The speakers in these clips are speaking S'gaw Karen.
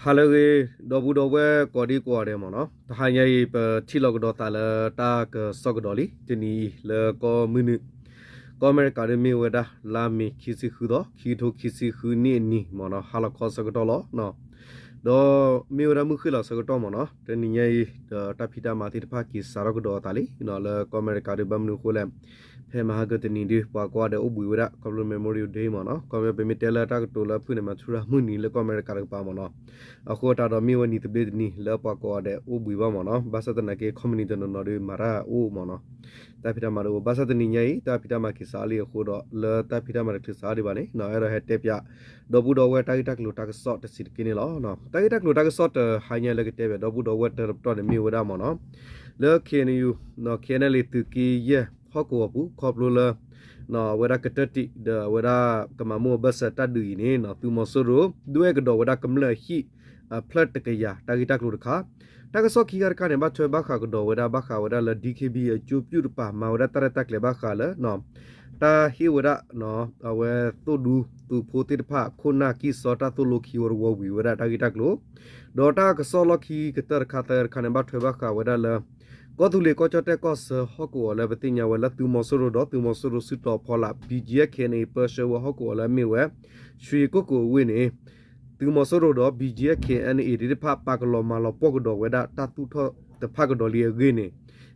ဟါလၢအဂ့ၤ ဒီပုၢ်ဒီဝဲၢ်ကိးဒံကိးဂၤဒဲးမ့ၢ်နီၤ, တဟါညါအံၤ ပထံၣ်လိာ်ကဒီးသးလၢတၢ်ကစီၣ်ကဒီးလံ, တနံၤအံၤလၢကီၢ်မုၢ်နုာ်, ကီၢ်အမဲရကၤဒီးမ့ၢ်ဝဲဒၣ် လါမ့ၤခံဆံဃုသီ ခံကထိခံဆံဃုနံၣ်အနံၤမ့ၢ်နီၤ, ဟါလီၤခီဆၢကတီၢ်လီၤ. ဒီးမ့ၢ်ဝဲဒၣ်မုၢ်ဃ့ၢ်လီၤဆၢကတီၢ်မ့ၢ်နီၤ, တနံၤညါအံၤ ဒီးတၢ်ဖံးတၢ်မၤသ့ၣ်တဖၣ်က့ၤစးထီၣ်ကဒီးအသးလံ, လၢကီၢ်အမဲရကၤဒီးဘၣ်မနုၤအဃိလဲၣ်, ဖဲမဟါကတနံၤဒု ပှၤကိးဂၤဒဲးအိၣ်ဘှံးဝဲဒၣ် ခီဖျိ Memorial Day မ့ၢ်နီၤ, ခီဖျိပမ့ၢ်တဲလၢတၢ်ကတိၤလၢဖုၣ်န့ၣ် မၤထူရၤမုၢ်နံၤလၢကီၢ်အမဲရကၤတကပၤမ့ၢ်နီၤ, အဃိသတးဒီးမ့ၢ်ဝဲနံၤသဘျ့တနံၤလၢပှၤကိးဂၤဒဲးအိၣ်ဘှံးဘၣ်မ့ၢ်နီၤ, ဘၣ်ဆၣ်သနာ်က့ ခီပနံၤတနီၤနီၤဒီးမၤတၢ်အိၣ်မ့ၢ်နီၤ, တၢ်ဖံးတၢ်မၤဒီး ဘၣ်ဆၣ်တနံၤညါအံၤ တၢ်ဖံးတၢ်မၤက့ၤစးအါလံအဃိဒီး လၢတၢ်ဖံးတၢ်မၤတချုးစးအါဒံးဘၣ်န့ၣ် အဲၣ်ဒိးဟဲတဲပၠး ဒီပုၢ်ဒီဝဲၢ်တၢ်ဂ့ၢ်တၢ်ကျိၤတၢ်ကစီၣ်တဆံးတက့ၢ်န့ၣ်လီၤ. တၢ်ဂ့ၢ်တၢ်ကျိၤတၢ်ကစီၣ်တဟါညါလၢကတဲပၠး ဒီပုၢ်ဒီဝဲၢ်တၢတပတီၢ်န့ၣ်မ့ၢ်ဝဲဒၣ်မ့ၢ်နီၤ, လၢ K N U, K N L A သုးက့ယဲၢ်ဟီၣ်ကဝီၤပူၤ ခီဖျိလၢ အဝဲဒၣ်ကတၢၢ်တံာ် ဒီးအဝဲဒၣ်ကမၤမိၢ်အဘၢၣ်စၢၤတၢ်ဒုးအံၤန့ၣ် သုးမီၤစိရိၤ ဒွဲၣ်ကဒီးဝဲဒၣ်ကမျၢၢ်အဟံၣ်အဖျၢၣ်တကယၤ တၢ်ဂ့ၢ်တၢ်ကျိၤတခါ, တၢ်ကစီၣ်ခံခါတခါန့ၣ် ဘၣ်ထွဲဘၣ်ဃးကဒီးဝဲဒၣ် ဘၣ်ဃးဝဲဒၣ်လၢ D K B A အကျိၤပူၤတပၤ မၤဝဲဒၣ်တၢ်ရဲၣ်တၢ်ကျဲၤဘၣ်ဃးလၢ တၢ်ဟ့ၣ်ဝဲဒၣ် အဝဲသိၣ်ဒူသုးဖိသ့ၣ်တဖၣ် ခိၣ်နၢ်ကံၢ်စီတၢ်သိၣ်လိခံဝီတဝီဝံၤဝဲဒၣ်တၢ်ဂ့ၢ်တၢ်ကျိၤ, ဒီးတၢ်ကစီၣ်လီၢ်ခံကတၢၢ်တခါသၢတခါန့ၣ် ဘၣ်ထွဲဘၣ်ဃးဝဲဒၣ်လၢ ကီၢ်သူလ့ၤကီၢ်ကၠီၣ်တဲၣ်ကီၢ်ဆၢဟီၣ်ကဝီၤလၢပသ့ၣ်ညါဝဲလၢသုးမီၤစိရိၤဒီးသုးမီၤစိရိၤစုတီၤဖီလာ် B G F K N A ပၢဆှၢဝဲဟီၣ်ကဝီၤလၢအမ့ၢ်ဝဲ ရွှေကုက္ကိုအဝ့ၢ်န့ၣ် သုးမီၤစိရိၤဒီး B G F K N A သ့ၣ်တဖၣ် ပာ်ကလီၤမၤလီၤပှီၢ်ကဒီးဝဲဒၣ်တၢ်သူၣ်ထီၣ်တဖၣ်ကဒီးလံအဂ့ၢ်န့ၣ်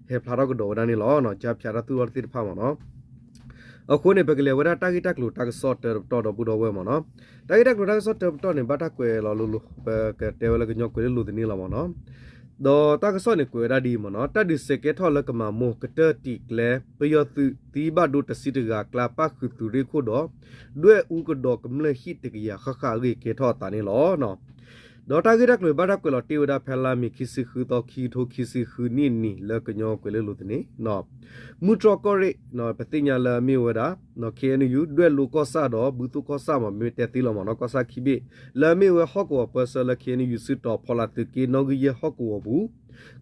ဟဲဖျါထီၣ်ကဒီးဝဲဒၣ်န့ၣ်လီၤ. ကၠါဖၠးတၢ်သူၣ်ထီၣ်သ့ၣ်တဖၣ်မ့ၢ်နီၤ. အဃိန့ၣ် ပကလဲၤဝဲဒၣ်တၢ်ဂ့ၢ်တၢ်ကျိၤတၢ်ကစီၣ်တၢတပတီၢ်ဒီပုၢ်ဒီဝဲၢ်မ့ၢ်နီၤ. တၢ်ဂ့ၢ်တၢ်ကျိၤတၢ်ကစီၣ်တၢတပတီၢ်န့ၣ် ဘၣ်တၢ်ကွဲးလီၤလိၤလိၤ ပကတဲဝဲလၢကညီကွဲးလၢလိၤသန့လီၤမ့ၢ်နီၤ. ဒီးတၢ်ကစီၣ်န့ၣ်ကွဲးဝဲဒၣ်ဒ်အံၤမ့ၢ်နီၤ, တၢ်ဒုးစဲးကဲထီၣ်လၢကမၤမိၢ်ကတၢၢ်တံာ်ကျဲ ပယီၤသုးသံဘၣ်ဒိတဆံတဂၤအကျါ ပၣ်ဃုာ်သုးရ့ၣ်ခိၣ်ဒီး ဒွဲၣ်အူကဒီးကမျၢၢ်ဟံၣ်တကယၤဃၣ်ဃၣ်အဂ့ၢ်ကဲထီၣ်အသးန့ၣ်လီၤ. ဒီးတၢ်ဂ့ၢ်တၢ်ကျိၤဘၣ်တၢ်ကွဲးလီၤတ့ၢ်ဝဲဒၣ်ဖဲလါမ့ၤခံဆံဃုသီ ခံကထိခံဆံဃုနံၣ်အနံၤ လၢကညီကွဲးလၢလိၤသန့, မူတြီၢ်ကီၢ်ရ့ၣ် ပသ့ၣ်ညါလၢအမ့ၢ်ဝဲဒၣ် K N U ဒွဲၣ်လိကီၢ်ဆၣ်ဒီး ဘုသိၣ်ကီၢ်ဆၣ်မ့ၢ်မ့ၢ်တဲသ့လီၤမ့ၢ်နီၤ, ကီၢ်ဆၣ်ခံဘ့ၣ် လၢအမ့ၢ်ဝဲဟီၣ်ကဝီၤပၢဆှၢလၢ K N U စုတီၤဖီလာ်သုးက့နီၣ်ဂံၢ်ယဲၢ်ဟီၣ်ကဝီၤပူၤ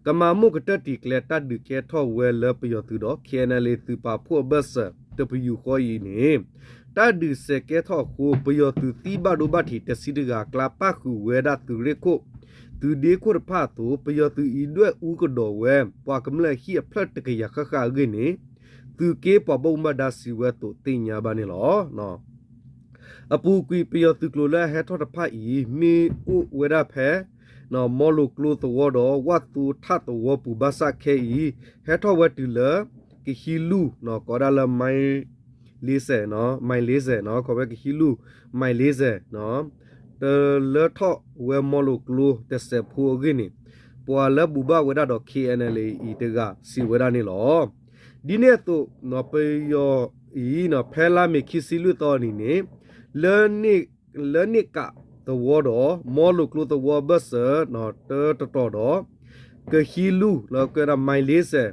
ကမၤမိၢ်ကတၢၢ်တံာ်ကျဲတၢ်ဒုးကဲထီၣ်ဝဲလၢပယီၤသုးဒီး K N L A သုးပာ်ဖှိၣ်အဘၢၣ်စၢၤ တပယူာ်ဃီအံၤန့ၣ် တၢ်ဒုးစဲးကဲထီၣ်အဃိ ပယီၤသုးသံဘၣ်ဒိဘၣ်ထံးတဆံတဂၤအကျါ ပၣ်ဃုာ်ဝဲဒၣ်သုးရ့ၣ်ခိၣ် သုးဒ့ခိၣ်တဖၣ်အသိး ပယီၤသုးအံၤဒွဲၣ်အူကဒီးဝဲ ပှၤကမျၢၢ်ဟံၣ်အဖျၢၣ်တကယၤဃၣ်ဃၣ်အဂ့ၢ်န့ၣ် သုးက့ပှၤဘၣ်မူဘၣ်ဒါစံးဝဲအသိးသ့ၣ်ညါဘၣ်န့ၣ်လီၤ. အပူၤကွံာ်ပယီၤသုးကျိၤလၢအဟဲထီၣ်တဖၣ်အံၤ မ့ၢ်အိၣ်ဝဲဒၣ်ဖဲ မီလိၤကျိသဝီဒီး ဝၣ်သိထၣ်သဝီပူၤဘၣ်ဆၣ်ခဲအံၤ ဟဲထီၣ်ဝဲတုၤလၢ ကဟံးလူၢ် ကိးဒၣ်လၢ မိုင်လေးဆယ်, မိုင်လေးဆယ် ခီဖျိကဟံးလူၢ် မိုင်လေးဆယ် တလၢထီၣ်ဝဲမီလိၤကျိတစဲးဖိအဂ့ၢ်န့ၣ် ပှၤလၢဘူးဘၣ်ဝဲဒၣ်ဒီး K N L A အံၤတဂၤစံးဝဲဒၣ်န့ၣ်လီၤ. ဒ်န့ၣ်အသိး ပယီၤအံၤ ဖဲလါမ့ၤခံဆံလွံၢ်သီအနံၤန့ၣ် လၢန့ၣ်ကးသဝီဒီး မီလိၤကျိသဝီအဘၢၣ်စၢၤ တၢတတီၤဒီး ကဟံးလူၢ် လၢကဲဒၣ် မိုင်လေးဆယ်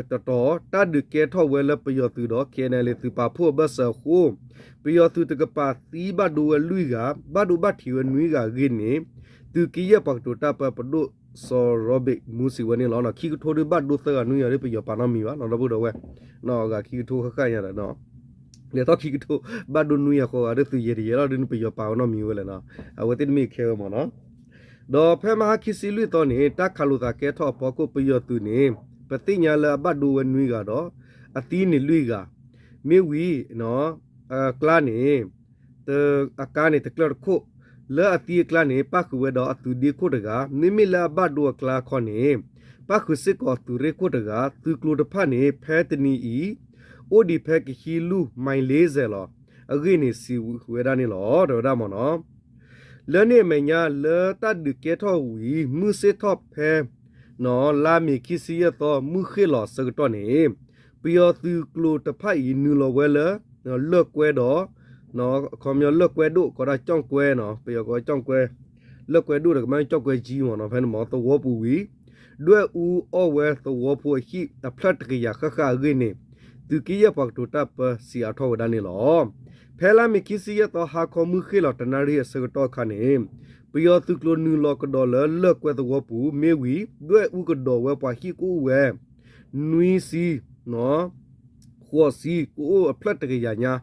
တတီၤ တၢ်ဒုးကဲထီၣ်ဝဲလၢပယီၤသုးဒီး K N L A သုးပာ်ဖှိၣ်အဘၢၣ်စၢၤအဃိ ပယီၤသုးတကပၤသံဘၣ်ဒိဝဲလွံၢ်ဂၤ ဘၣ်ဒိဘၣ်ထံးဝဲနွံဂၤအဂ့ၢ်န့ၣ် သုးက့ယဲၢ်ပှၤကတိၤတၢ်ပၢပဒိၣ်စီၤရီဘ့းမူစံးဝဲန့ၣ်လီၤ. ခံကထိဒီးဘၣ်ဒိသၢဂၤနွံဂၤဒီး ပယီၤပာ်နီတမံၤဘၣ် ဒီပုၢ်ဒီဝဲၢ် အဂၤခံကထိဃၣ်ဃၣ်ညါဒီး လဲၤထီၣ်ခံကထိ ဘၣ်ဒိနွံဂၤဃိးဂၤဒီး သုးယဲၢ်တယဲၢ်လီၤဒီး ပယီၤပာ်ဝဲနီတမံၤဝဲလဲၣ်နီၤ. အဝဲသ့ၣ်တမ့ၢ်ခဲဝဲမ့ၢ်နီၤ. ဒီးဖဲမဟါခံဆံလွံၢ်သီန့ၣ် တၢ်ခးလိာ်သးကဲထီၣ်အဖီခိၣ် ပယီၤသုးန့ၣ် ပသ့ၣ်ညါလၢအဘၣ်ဒိဝဲနွံဂၤဒီး အသံန့ၣ်လွံၢ်ဂၤ မ့ၢ်ဝံၤ အကျါန့ၣ် အကါန့ၣ်တကျၢၢ်တခိၣ် လၢအသံအကျါန့ၣ် ပၣ်ဃုာ်ဝဲဒီးအသုးဒ့ခိၣ်တဂၤ မ့မ့ၢ်လၢအဘၣ်ဒိအကျါခီန့ၣ် ပၣ်ဃုာ်စ့ၢ်ကီးသုးရ့ၣ်ခိၣ်တဂၤ သုးကျိၤတဖၣ်န့ၣ် ဖဲတနံၤအံၤ အိၣ်ဒံးဖဲကဟံးလူၢ် မိုင်လေးဆယ် လီၤ. အဂ့ၢ်န့ၣ်စံးဝဲဒၣ်န့ၣ်လီၤ တဲဝဲဒၣ်မ့ၢ်နီၤ. လၢန့ၣ်အမဲာ်ညါ လၢတၢ်ဒုးကဲထီၣ်ဝံၤ မုၢ်ဆ့ၣ်ထီၣ်ဖဲ လါမ့ၤခံဆံယဲၢ်သီ မုၢ်ဃ့ၢ်လီၤအဆၢကတီၢ်န့ၣ် ပယီၤသုးကျိၤတဖၣ်အံၤ နုာ်လီၤဝဲလၢ လၢၢ်ကွဲဒီး ခီပညီလၢၢ်ကွဲဒိၣ် ကိးဒၣ်ကၠီၣ်ကွဲနီၤ ပယီၤကိးကၠီၣ်ကွဲ လၢၢ်ကွဲဒိၣ်ဒီး ကမ့ၢ်ကၠီၣ်ကွဲကၠံမ့ၢ်နီၤ ဖဲန့ၣ်မ့ၢ်သဝီပူၤဝံၤ ဒွဲၣ်အူအီၣ်ဝဲသဝီဖိအဟံၣ်အဖျၢၣ်တကယၤဃၣ်ဃၣ်အဂ့ၢ်န့ၣ် သုးက့ယဲၢ်ပှၤကတိၤတၢ်ပၢစံးအါထီၣ်ဝဲဒၣ်န့ၣ်လီၤ. ဖဲလါမ့ၤခံဆံယဲၢ်သီ ဟါခီမုၢ်ဃ့ၢ်လီၤတနၣ်ရံၣ်အဆၢကတီၢ်အခါန့ၣ် ပယီၤသုးကျိၤနုာ်လီၤကဒီးလၢလၢၢ်ကွဲသဝီပူၤ မ့ၢ်ဝံၤ ဒွဲၣ်အူကဒီးဝဲပှၤဟံၣ်ကအိၣ်ဝဲ နွံဆံ ဃိးဆံ ကအိၣ်အဖျၢၣ်တကယၤညါ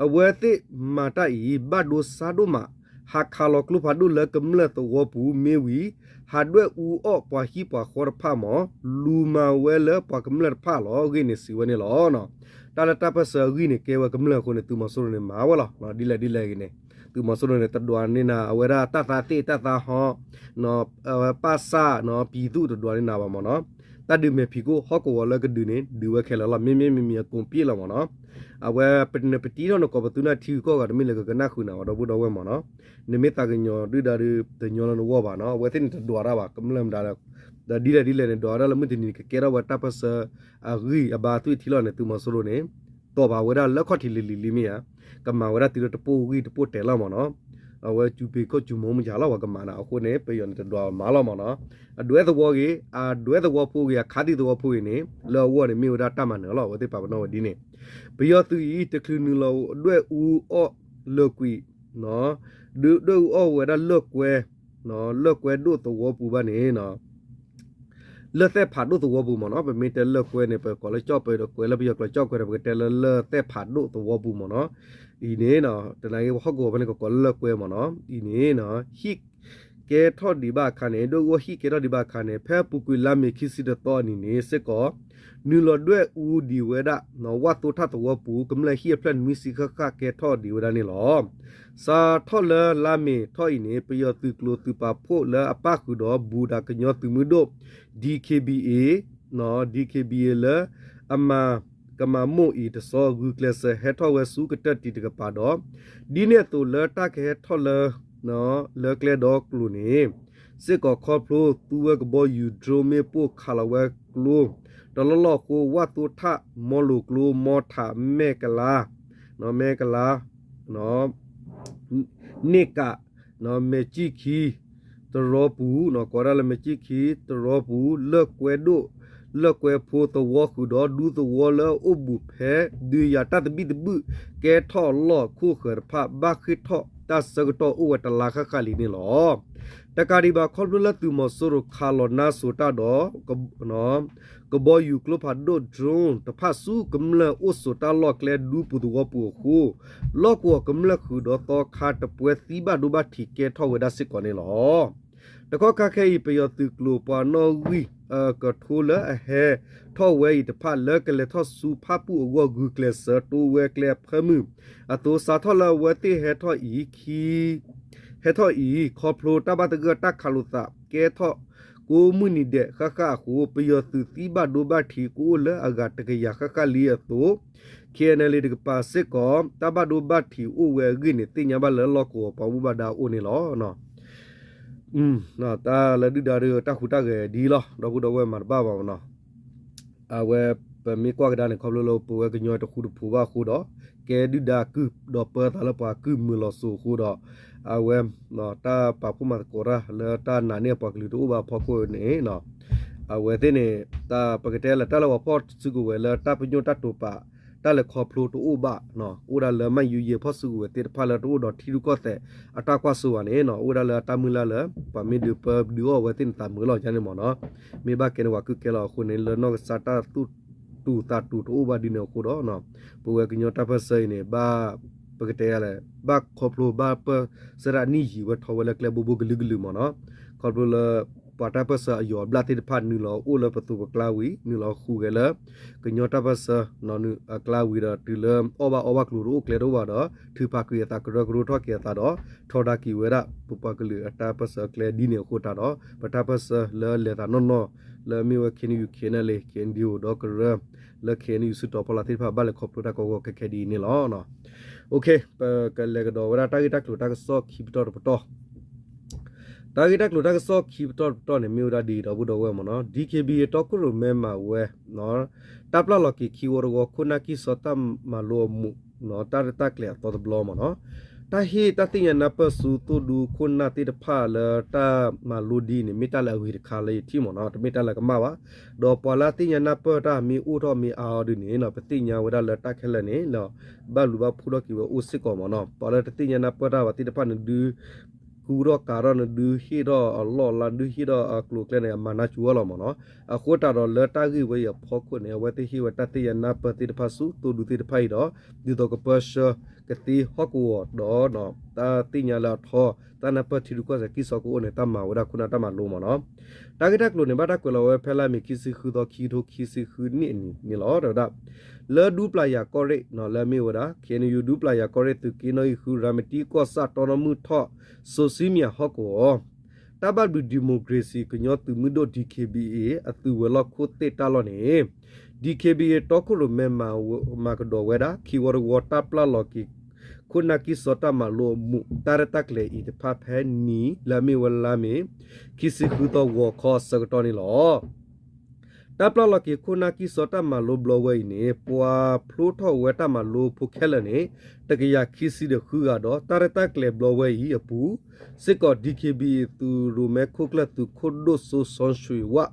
အဝဲသ့ၣ်မၤတၢ်အံၤ ဘၣ်ဒိဆါဒိၣ်မး ဟးခးလီၤကျိဖးဒိၣ်လၢကမျၢၢ်သဝီပူၤမ့ၢ်ဝံၤ ဟးဒွဲၣ်အူအီၣ်ပှၤဟံၣ်ပှၤဃီတဖၣ်မ့ၢ် လူၤမၤဝဲလၢပှၤကမျၢၢ်တဖၣ်လီၤအဂ့ၢ်န့ၣ် စံးဝဲန့ၣ်လီၤ. တၢ်လၢတၢ်ပၢၢ်ဆၢအဂံၢ်န့ၣ် ကဲဝဲကမျၢၢ်အဃိန့ၣ် သုးမီၤစိရိၤန့ၣ် မၤဝဲလီၤ. ဒ်လဲၣ်ဒ်လဲၣ်ဂ့ၤန့ၣ် သုးမီၤစိရိၤန့ၣ် တဒွးန့ၢ်နၤ အဝဲဒၣ်တၢ်သးသ့ၣ်တၢ်သးဟီ ပၢ်ဆၣ် ပံၤသူၣ်တဒွးန့ၢ်နၤဘၣ်မ့ၢ်နီၤ. တၢ်ဒုးမဲာ်ဖံးခိၣ်ဟီၣ်ကဝီၤလၢကဒုးန့ၣ် ဒုးဝဲခဲလၢာ်လီၤ. မ့မ့မ့မ့ၢ်အကိးပံၣ်လီၤမ့ၢ်နီၤ. အဝဲပနပတံထီၣ်နကိးပသူနၢ်ထံဂုၤကီၢ်ဂၤတမ့ၢ်လၢကကနၣ်ဃုာ်နၤဝဲ ဒီပုၢ်ဒီဝဲၢ်မ့ၢ်နီၤ. နမ့ၢ်သးကညီၤဒုၣ်ဒါဒုး တညီလၢနဂီၢ်ဘၣ်နီၤ. အဝဲသ့ၣ်န့ၣ်တဒွးတၢ်ဘၣ် ကမျၢၢ်မတၤဒီး ဒ်လဲၣ်ဒ်လဲၣ်န့ၣ် ဒွးဝဲဒၣ်လၢမုၢ်တနံၤန့ၣ် ကကဲထီၣ်ဝဲတၢ်ပၢၢ်ဆၢအဂံၢ်အဘါအသွံၣ်ထံလီၤန့ၣ် သုးမီၤစိရိၤန့ၣ် တီၢ်ဘၣ်ဝဲဒၣ်လၢခီၣ်ထံးလံၤလံၤလံမ့ၢ်ဧါ, ကမၤဝဲဒၣ်တုၤလၢတပိၢ်ဂံၢ်တပိၢ်တဲာ်လီၤမ့ၢ်နီၤ. အဝဲစူးပ့ၤခိၣ်စူးမိၢ်မုၢ်ယါလီၤ ပှၤကမၤနၤအဃိန့ၣ် ပယီၤန့ၣ်တဒွးမၤလီၤမ့ၢ်နီၤ. အဒွဲသဝီဂ့ၤ အဒွဲသဝီဖိဂ့ၤ အခါသံၣ်သဝီဖိဂ့ၤန့ၣ် လၢအဂီၢ်န့ၣ်မ့ၢ်ဝဲဒၣ်တၢ်မၤနၢၤလီၤ. အဝဲသ့ၣ်ပာ်ပနီၣ်ဝဲဒ်န့ၣ် ပယီၤသုးအံၤ တချုးနုာ်လီၤဒွဲၣ်အူအီၣ်လၢာ်ကွံာ် ဒွဲၣ်အူအီၣ်ဝဲဒၣ်လၢာ်ကွဲ, လၢာ်ကွဲဒိၣ်သဝီပူၤဘၣ်န့ၣ် လၢာ်သဲၣ်ဖးဒိၣ်သဝီပူၤမ့ၢ်နီၤ. ပမ့ၢ်တဲလၢာ်ကွဲန့ၣ် ပကိးလၢကၠီၣ်ပၢၤဒီးကွဲးလၢပယီၤကျိာ်ကၠီၣ်ကွဲၤဒီး ပကတဲလၢလၢာ်သဲၣ်ဖးဒိၣ်သဝီပူၤမ့ၢ်နီၤ. အံၤန့ၣ် တနာ်က့ဟီၣ်ကဝီၤဖဲန့ၣ် ကကိးလၢလၢာ်ကွဲမ့ၢ်နီၤ. အံၤန့ၣ် ဟံၣ်ကဲထီၣ်ဒံးဘၣ်အခါန့ၣ် ဒွဲၣ်အူအီၣ်ဟံၣ်ကဲထီၣ်ဒံးဘၣ်အခါန့ၣ် ဖဲအပူၤကွံာ်လါမ့ၤခံဆံတသီအနံၤန့ၣ်စ့ၢ်ကီး နုာ်လီၤဒွဲၣ်အူဒံးဝဲဒၣ် ဝၣ်သိထၣ်သဝီပူၤ ကမျၢၢ်ဟံၣ်အဖျၢၣ်နွံဆံဃၣ်ဃၣ်ကဲထီၣ်ဒံးဝဲဒၣ်န့ၣ်လီၤ. စးထီၣ်လၢလါမ့ၤထီၣ်အံၤန့ၣ် ပယီၤသုးကျိၤသုးပာ်ဖှိၣ်လၢအပၣ်ဃုာ်ဒီး ဘူၣ်တၢ်ကညီသုးမုၢ်ဒိၣ် DKBA, DKBA လၢ အမၤ ကမၤမိၢ်အံၤတဆီ ဂုာ်ကျဲးစၢးဟဲထီၣ်ဝဲဆူကတၢၢ်တံၤတကပၤဒီး ဒ်န့ၣ်အသိးလၢတၢ်ကဟဲထီၣ်လၢ လၢကျဲဒီကျိၤန့ၣ် စ့ၢ်ကီးခီဖျိသူဝဲကဘီယူၤ drone မ့ၣ်ပိၢ်ခးလီၤဝဲကျိ တလီၢ်လီၢ်အဃိ ဝၣ်သိထၣ် မီလိၤကျိ မီထး မဲၢ်ကလါ မဲၢ်ကလါ န့ၢ်ကး မဲၢ်ကံၣ်ခံ တရီပူၤ ကိးဝဲဒၣ်လၢမဲၢ်ကံၣ်ခံ တရီပူၤ လၢာ်ကွဲဒိၣ် လၢာ်ကွဲဖိသဝီဃုာ်ဒီး ဒူသဝီလၢအအိၣ်ဘူးဖဲ ဒုးယၤတၢ်သဘံၣ်သဘုၣ် ကဲထီၣ်လီၢ်ခိၣ်ဃၢၤတဖၣ် ဘၣ်ဃ့ၢ်ထီၣ်တၢ်ဆၢကတီၢ်အိၣ်ဝဲတလါဃၣ်ဃၣ်လံန့ၣ်လီၤ. တကးဒံးဘၣ် ခီဖျိလၢသုးမီၤစိရိၤခးလီၤနါစိၤတၢ်ဒီး ကဘီယူၤကျိဖးဒိၣ် drone တဖၣ်ဆူကမျၢၢ်အိၣ်ဆိးတၢ်လီၢ်ကျဲဒူပူၤသဝီပူၤအဃိ လီၢ်ကဝီၤကမျၢၢ်ဃုာ်ဒီးသီခါတပှဲၤသံဘၣ်ဒိဘၣ်ထံးကဲထီၣ်ဝဲဒၣ်စ့ၢ်ကီးန့ၣ်လီၤ. တကီၢ်ခါခဲအံၤ ပယီၤသုးကျိၤပှၤနီၣ်ဂံၢ် ကထိလၢအဟဲထီၣ်ဝဲအံၤတဖၣ် လၢကလဲၤထီၣ်ဆူဖၣ်ပူၣ်အဂီၢ်ဂုာ်ကျဲးစၢးတိဝဲကျဲအဖၢမုၢ်အသိး စးထီၣ်လၢအဝဲသ့ၣ်ဟဲထီၣ်အံၤ ဟဲထီၣ်အံၤ ခီဖျိတၢ်ဘၣ်သဂၢၢ်တၢ်ခးလိာ်သး ကဲထီၣ်ကိးမုၢ်နံၤဒဲးဃၣ်ဃၣ်အဃိ ပယီၤသုးသံဘၣ်ဒိဘၣ်ထံးကအိၣ်လၢအဂၤတကယၤဃၣ်ဃၣ်လံအသိး KNLA တကပၤစ့ၢ်ကီး တၢ်ဘၣ်ဒိဘၣ်ထံးအိၣ်ဝဲအဂ့ၢ်န့ၣ် သ့ၣ်ညါဘၣ်လၢလီၢ်ကဝီၤပှၤဘၣ်မူဘၣ်ဒါအအိၣ်န့ၣ်လီၤ. တၢ်လၢဒုၣ်ဒါဒုးတၢ်ဟူးတၢ်ဂဲၤဒ်လီၤ ဒီပုၢ်ဒီဝဲၢ်မၤတဘၣ်ဘၣ်မ့ၢ်နီၤ. အဝဲပမ့ၢ်ကွၢ်ကဒါန့ၣ် ခီဖျိလၢပဝဲကညီတဃူတဖိးဘၣ်အဃိဒီး ကဲဒုၣ်ဒါကုၢ်ဒီးပၢသးလၢပှၤကုၢ်မုာ်လီၤစိၤအဃိဒီး အဝဲ တၢ်ပာ်ဖှိၣ်မၤသကိးတၢ်လၢတၢ်နာ်န့ၢ်ပှၤကလုာ်တအိၣ်ဘၣ်အဖီခိၣ်န့ၣ် အဝဲသ့ၣ်န့ၣ် တၢ်ပကတဲလၢတၢ်လၢပှၤဖီၣ်စုကဝဲၤလၢတၢ်ပညိၣ်တၢ်တိာ်ပာ် တၢ်လဲၤခီဖျိတအိၣ်ဘၣ် အိၣ်ဒၣ်လၢမၤယူးယဲၢ်ဖီၣ်စုကဝဲၤသ့ၣ်တဖၣ်လၢတအိၣ်ဒီးထံရူၢ်ကီၢ်သဲး အတၢ်ကွၢ်စိဘၣ်န့ၣ် အိၣ်ဝဲဒၣ်လၢတၢ်မုၢ်လၢ်လၢ ပှၤမ့ၢ်ဒုးပၢဒုးအီၣ်ဝဲသ့ၣ်န့ၣ်သးမုာ်လီၤယါန့ၣ်မ့ၢ်နီၤ. မ့ၢ်ဘၣ်ကဲန့ၣ်ပှၤကုၢ်ကဲလီၤအဃိန့ၣ် လၢနီၢ်ကစၢ်တၢ်သူၣ်တူၢ်သးတူၢ်တအိၣ်ဘၣ်ဒ်န့ၣ်အဃိဒီး ပဝဲကညီတၢ်ပၢၢ်ဆၢအံၤန့ၣ် ဘၣ် ပကတဲလဲၣ် ဘၣ်ခီဖျိဘၣ်ပၢၢ်ဆၢတၢ်နံၣ်ယံာ်ဝဲထီၣ်ဝဲလၢကျဲဘိဘိကလုာ်ကလုာ်မ့ၢ်နီၤ. ခီဖျိလၢ ပှၤတၢ်ပၢၢ်ဆၢအယိာ်အဘျၣ်သ့ၣ်တဖၣ်နုာ်လီၤအိၣ်လၢပသိးပကျါဝံၤ နုာ်လီၤဃုာ်ဂဲၤလၢ ကညီတၢ်ပၢၢ်ဆၢ အကျါဝံၤဒီးတုၤလၢအီၣ်ဘၣ်အီဘၣ်ကျိၤတအိၣ်ကျဲတအိၣ်ဘၣ်ဒီး ထုးဖးကွံာ်အသးကရၢကရိထီၣ်က့ၤအသးဒီး ထီဒါက့ၤဝဲဒၣ် ပပှၤကလုာ်အတၢ်ပၢၢ်ဆၢအကျဲဒ်န့ၣ်အဃိတၢ်ဒီး ပတၢ်ပၢၢ်ဆၢလၢလဲၤသးနီၢ်နီၢ် လၢအမ့ၢ်ဝဲ KNU KNLA KNDO ဒီးကရၢ လၢ KNU စုတီၤဖီလာ်သ့ၣ်တဖၣ် ဘၣ်လဲၤခီဖျိတၢ်ကီကီခဲခဲဒ်အံၤန့ၣ်လီၤ. ပကလဲၤကဒီးဝဲဒၣ်တၢ်ဂ့ၢ်တၢ်ကျိၤတၢ်ကစီၣ်ခံပတီၢ်တပတီၢ် တၢ်ဂ့ၢ်တၢ်ကျိၤတၢ်ကစီၣ်ခံပတီၢ်တပတီၢ်န့ၣ် မ့ၢ်ဝဲဒၣ်ဒ်အံၤဒီပုၢ်ဒီဝဲၢ်မ့ၢ်နီၤ DKBA တီခိၣ်ရိၣ်မဲမၤဝဲ တၢ်ပျၢ်လီၤက့ၤခံဝီတဝီ ခိၣ်နၢ်ကံၢ်စီတၢ်မၤလိအမူး တၢ်ရဲၣ်တၢ်ကျဲၤအသီတဘျီမ့ၢ်နီၤ တၢ်ဟ့ၣ်တၢ်သ့ၣ်ညါနၢ်ပၢၢ်ဆူသိၣ်ဒူခိၣ်နၢ်သ့ၣ်တဖၣ်လၢတၢ်မၤလိဒ်အံၤန့ၣ် မ့ၢ်တၢ်လၢအဂ့ၤတခါလၢယထံၣ်မ့ၢ်နီၤ တမ့ၢ်တၢ်လၢကမၣ်ဘၣ် ဒီးပှၤလၢအသ့ၣ်ညါနၢ်ပၢၢ်တၢ်မ့ၢ်အိၣ်ထီၣ်မ့ၢ်အါအီၤဒ်န့ၣ် ပသ့ၣ်ညါဝဲဒၣ်လၢတၢ်ခဲလၢာ်န့ၣ် ဘၣ်လူၤဘၣ်ဖှိၣ်ထီၣ်က့ၤဝဲအိၣ်စ့ၢ်ကီးမ့ၢ်နီၤ ပှၤလၢတသ့ၣ်ညါနၢ်ပၢၢ်တၢ်ဘၣ်သ့ၣ်တဖၣ်န့ၣ်ဒုး ကူထီၣ်ကၤထီၣ်နဒုးဟ့ၣ်ထီၣ်အလီၢ်လၢနဒုးဟ့ၣ်ထီၣ်အကျိၤအကျဲန့ၣ် အမၤနၢ်စူၤဝဲလီၤမ့ၢ်နီၤ အဃိသတးဒီးလၢတၢ်ဂ့ၢ်ဝဲအံၤအဖီခိၣ်န့ၣ် အဝဲသ့ၣ်ဟ့ၣ်ဝဲတၢ်သ့ၣ်ညါနၢ်ပၢၢ်သ့ၣ်တဖၣ်ဆူသိၣ်ဒူသ့ၣ်တဖၣ်အံၤဒီး ဒ်သိးကပၢဆှၢကသ့ဟီၣ်ကဝီၤဒီး တၢ်သ့ၣ်ညါလၢအထီ တၢ်နၢ်ပၢၢ်ထံရူၢ်ကီၢ်သဲးကံၢ်စီကအိၣ်န့ၣ် တၢ်မၤဝဲဒၣ်ခိၣ်နၢ်တၢ်မၤလိမ့ၢ်နီၤ. တၢ်ဂ့ၢ်တၢ်ကျိၤန့ၣ် ဘၣ်တၢ်ကွဲးလီၤဝဲဖဲလါမ့ၤခံဆံဃုသီ ခံကထိခံဆံဃုနံၣ်အနံၤန့ၣ်လီၤ. တဲဝဲဒၣ် လၢဒူပျၢ်ယၤကီၢ်ရ့ၣ်နီၤ လၢအမ့ၢ်ဝဲဒၣ် ခ့ၣ်အဲၣ်ယူၣ် ဒူပျၢ်ယၤကီၢ်ရ့ၣ် သုးက့နီၣ်ဂံၢ်ဃု ရၤမတံကီၢ်ဆၣ် တီနီၣ်မုၢ်ထီၣ် စိၤစံမံယၤဟီၣ်ကဝီၤ တၢ်ဘၣ်ဘျုးဒံၣ်မိၣ်ကရ့ၣ်စံၣ် ကညီသုးမုၢ်ဒိၣ် ဒီး ခ့ၣ်ဘံၣ်အ့ၣ် အသုးဝဲၤလီၢ်ခိၣ်သ့ၣ်တၢ်လီၢ်န့ၣ် ဒီး ခ့ၣ်ဘံၣ်အ့ၣ် တီခိၣ်ရိၣ်မဲ မၤကဒီးဝဲဒၣ် ခံဝီတဝီ တၢ်ပျၢ်လီၤက့ၤ ခိၣ်နၢ်ကံၢ်စီတၢ်မၤလိအမူး တၢ်ရဲၣ်တၢ်ကျဲၤအံၤတဖၣ် ဖဲနံၤလၢအမ့ၢ်ဝဲလါမ့ၤ ခံဆံဃုသီ ဂီၤခီအဆၢကတီၢ်န့ၣ်လီၤ. တၢ်ပျၢ်လီၤက့ၤခိၣ်နၢ်ကံၢ်စီတၢ်မၤလိဘျီဝဲအံၤန့ၣ် ပှၤဖျိထီၣ်ဝဲတၢ်မၤလိဖိခဲလၢာ်န့ၣ် တကယၤခံဆံဒီးဃုဂၤဒီး တၢ်ရဲၣ်တၢ်ကျဲၤဘျီဝဲအံၤအပူၤ စ့ၢ်ကီး ဒီး ခ့ၣ်ဘံၣ်အ့ၣ် သုးရိၣ်မဲခိၣ်ကျၢၢ် သုးခိၣ်ဒိၣ်စိစီဆှံဝၣ်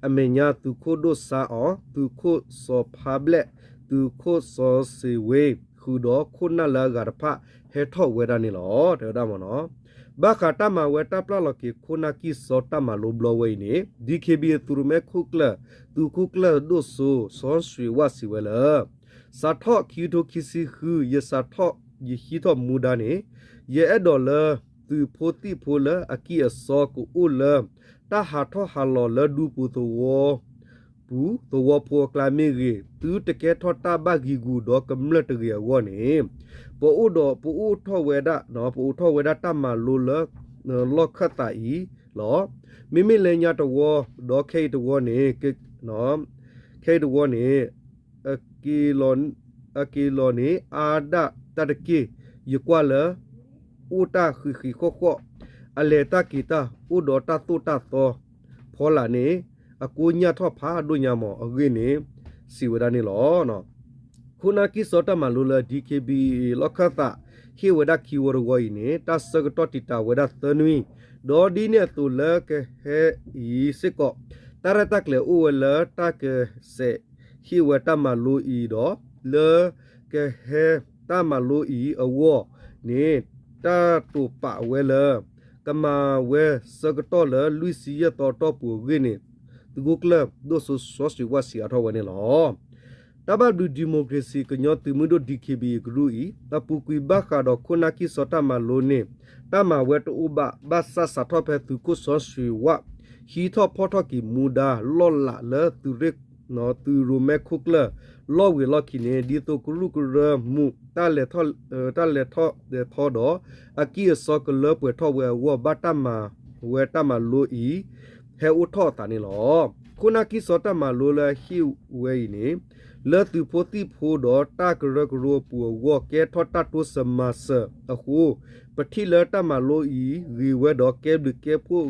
အမဲာ်ညါ သုးခိၣ်ဒိၣ်စါအီၤ သုးခိၣ်စီၤဖါဘျဲၣ် သုးခိၣ်စီၤစ့ၣ်ဝ့ ဃုာ်ဒီးခိၣ်နၢ်လၢအဂၤတဖၣ် ဟဲထီၣ်ဝဲဒၣ်န့ၣ်လီၤ. တဲဝဲဒၣ်မ့ၢ်နီၤ ဘၣ်ဃးတၢ်မၤဝဲတၢ်ပျၢ်လီၤက့ၤခိၣ်နၢ်ကံၢ်စီတၢ်မၤလိဘျီဝဲအံၤန့ၣ် ဒီး ခ့ၣ်ဘံၣ်အ့ၣ် သုးရိၣ်မဲခိၣ်ကျၢၢ် သုးခိၣ်ကျၢၢ်ဒိၣ်စိ စီဆှံဝၣ်စံးဝဲလၢ စးထီၣ်ခံကထိခံဆံဃု ယစးထီၣ် ယဟံးထီၣ်မူဒါန့ၣ် ယအဲၣ်ဒိးလၢ သုးဖိသံၣ်ဖိလၢအကံၢ်အစီကအိၣ်လၢ တၢ်ဟးထီၣ်ဟးလီၤလၢဒူပူၤသဝီ ပူၤသဝီဖိအကျါမ့ၢ်ဂ့ၤ, သုတကဲထီၣ်တၢ်ဘၣ်ဂံာ်ဂူာ်ဒီးကမျၢၢ်တဂ့ၤအဂီၢ်န့ၣ်, ပအိၣ်ဒီး ပအိၣ်ထီၣ်ဝဲဒၣ်, ပအိးထီၣ်ဝဲဒၣ်တၢ်မၤလိလၢ လီၢ်ခၢၣ်သးအံၤလီၤ. မ့မ့ၢ်လၢညါတဝီ, ဒီးခဲအံၤတဝီန့ၣ်, ခဲအံၤတဝီန့ၣ် အက့ၤလီၤန့ၣ် အါဒၣ်တၢ်တက့ၢ်. ယကွၢ်လၢ အိၣ်တၢ်ဃံးဃံးဃီၣ်ဃီၣ်, အလဲၤတၢ်က့ၤတၢ် အိၣ်ဒီးတၢ်သိၣ်တၢ်သီဖီလာ်န့ၣ်, အကိညၣ်ထီၣ်ဖးဒိၣ်ညါမးအဂ့ၢ်န့ၣ် စံးဝဲဒၣ်န့ၣ်လီၤ. ခိၣ်နၢ်ကံၢ်စီတၢ်မၤလိလၢ ဒ်ခ့ဘံၣ်အ့ၣ် လီၢ်ခၢၣ်သး ဟ့ၣ်ဝဲဒၣ်ခံဝီတဝီအံၤန့ၣ် တၢ်ဆၢကတီၢ်တံာ်တာ်ဝဲဒၣ်သၢနွံ, ဒီးဒ်န့ၣ်အသိးလၢကဟဲအံၤစ့ၢ်ကီး တၢ်ရဲၣ်တၢ်ကျဲၤအိၣ်ဝဲလၢတၢ်ကစဲးဟ့ၣ်ဝဲတၢ်မၤလိအံၤဒီး လၢကဟဲတၢ်မၤလိအံၤအဂီၢ်န့ၣ် တၢ်တိာ်ပာ်ဝဲလၢ ကမၤဝဲဆၢကတီၢ်လၢလွံၢ်ဆံယဲၢ်သီအတီၢ်ပူၤအဂ့ၢ်န့ၣ် သုးခိၣ်ကျၢၢ်ဒိၣ်စိစီဆှံဝၣ်စံးအါထီၣ်ဝဲန့ၣ်လီၤ. တၢ်ဘၣ်ဘျုးဒံၣ်မိၣ်ကရ့ၣ်စံၣ် ကညီသုးမုၢ်ဒိၣ် ဒ်ခ့ဘံၣ်အ့ၣ် ကရူၢ်အံၤ အပူၤကွံာ်ဘၣ်ဃးဒီးခိၣ်နၢ်ကံၢ်စီတၢ်မၤလိန့ၣ် တၢ်မၤဝဲတအိၣ်ဘၣ် ဘၣ်ဆၣ်စးထီၣ်ဖဲသုးခိၣ်စီဆှံဝၣ် ဟံးထီၣ်ဖီၣ်ထီၣ်က့ၤမူဒါလီၢ်လးလၢ သုးရိၣ်မဲခိၣ်ကျၢၢ် လီၢ်ဝံၤအလီၢ်ခံန့ၣ် ဒ်သိးကရူၢ်ကရၢမူး တၢ်လဲၤထီၣ်လဲၤထီဒီး အကံၢ်အစီကလၢပှဲၤထီၣ်ဝဲအဂီၢ် ဘၣ်တၢ်မၤဝဲတၢ်မၤလိအံၤ ဟဲအိၣ်ထီၣ်အသးန့ၣ်လီၤ. ခိၣ်နၢ်ကံၢ်စီတၢ်မၤလိလၢအဟ့ၣ်ဝဲအံၤန့ၣ် လၢသုးဖိသံၣ်ဖိဒီးတၢ်ကရၢကရိအပူၤအဂီၢ် ကဲထီၣ်တၢ်တိစၢၤမၤစၢၤအဃိ ပထံၣ်လၢတၢ်မၤလိအံၤဂ့ၤဝဲဒီး ကဲဘျုးကဲဖှိၣ်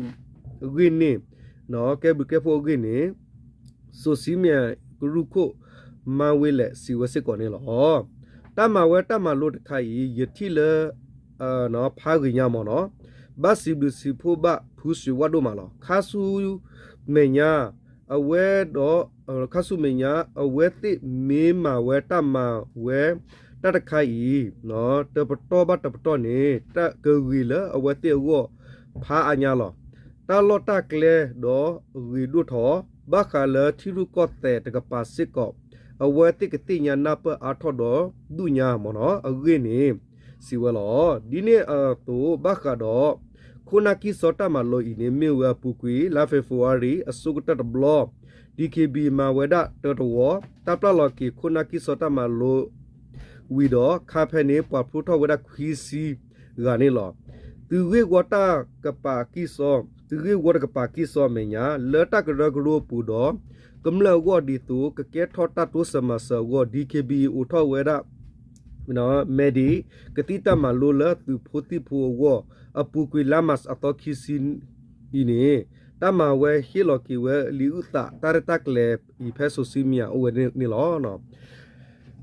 အဂ့ၢ်န့ၣ်, ကဲဘျုးကဲဖှိၣ်အဂ့ၢ်န့ၣ် စိၤစံမံယၤကရူၢ်ခိၣ် မၤဝ့လဲၣ် စံးဝဲစ့ၢ်ကီးန့ၣ်လီၤ. တၢ်မၤဝဲတၢ်မၤလိတခါအံၤ ယထံၣ်လၢ ဖးဂ့ၤညါမးနီၤ, ဘၣ်စံးဘျုးစံးဖှိၣ်ဘၣ်ဖုစံးဝၣ်ဒိၣ်မးလီၤ. ခါဆူမဲာ်ညါ အဝဲဒီး ခါဆူမဲာ်ညါ အဝဲသ့ၣ်မ့ၢ်မၤဝဲတၢ်မၤဝဲ တၢ်တခါအံၤ တပတီၢ်ဘၣ်တပတီၢ်န့ၣ် ကဂ့ၤလၢအဝဲသ့ၣ်အဂီၢ်ဖးအါညါလီၤ. တၢ်လီၢ်တၢ်ကျဲဒီးဂ့ၤဒိၣ်ထီၣ် ဘၣ်ဃးလၢထံရူၢ်ကီၢ်သဲးတကပၤစ့ၢ်ကီး အဝဲသ့ၣ်ကသ့ၣ်ညါနၢ်ပၢၢ်အါထီၣ်ဒီးဒူၣ်ညါမးနီၤ အဂ့ၢ်န့ၣ် စံးဝဲလီၤ. ဒ်န့ၣ်အသိးဘၣ်ဃးဒီး ခိၣ်နၢ်ကံၢ်စီတၢ်မၤလိအံၤန့ၣ် မ့ၢ်ဝဲအပူၤကွံာ် လါဖ့ၤဘြူၤအါရံၤ အဆိကတၢၢ်တဘျီ ဒ်ခ့ဘံၣ်အ့ၣ် မၤဝဲဒၣ်တၢတဝီ တၢ်ပျၢ်လီၤက့ၤခိၣ်နၢ်ကံၢ်စီတၢ်မၤလိ ဝံၤဒီး ခါဖဲန့ၣ် ပှၤဖျိထီၣ်ဝဲဒၣ်ခွံဆံဂၤန့ၣ်လီၤ. သုးဂ့ၢ်ဝီတၢ်ကပၤကံၢ်စီ, သုးဂ့ၢ်ဝီတကပၤကံၢ်စီအမဲာ်ညါ လၢတၢ်ကရၢကရိအပူၤဒီး ကမျၢၢ်အဂီၢ်ဒ်သိး ကကဲထီၣ်တၢ်တိစၢၤမၤစၢၤအဂီၢ် ဒ်ခ့ဘံၣ်အ့ၣ် အိးထီၣ်ဝဲဒၣ် မဲဒံး ကသံၣ်တၢ်မၤလိလၢသုးဖိသံၣ်ဖိအဂီၢ် အပူၤကွံာ်လါမၢ်ၡးအသီခံဆံအံၤန့ၣ် တၢ်မၤဝဲဟ့ၣ်လီၤက့ၤဝဲလံာ်အုၣ်သး တၢ်ရဲၣ်တၢ်ကျဲၤအံၤဖဲစိၤစံမံယၤအိၣ်ဝဲန့ၣ်လီၤ.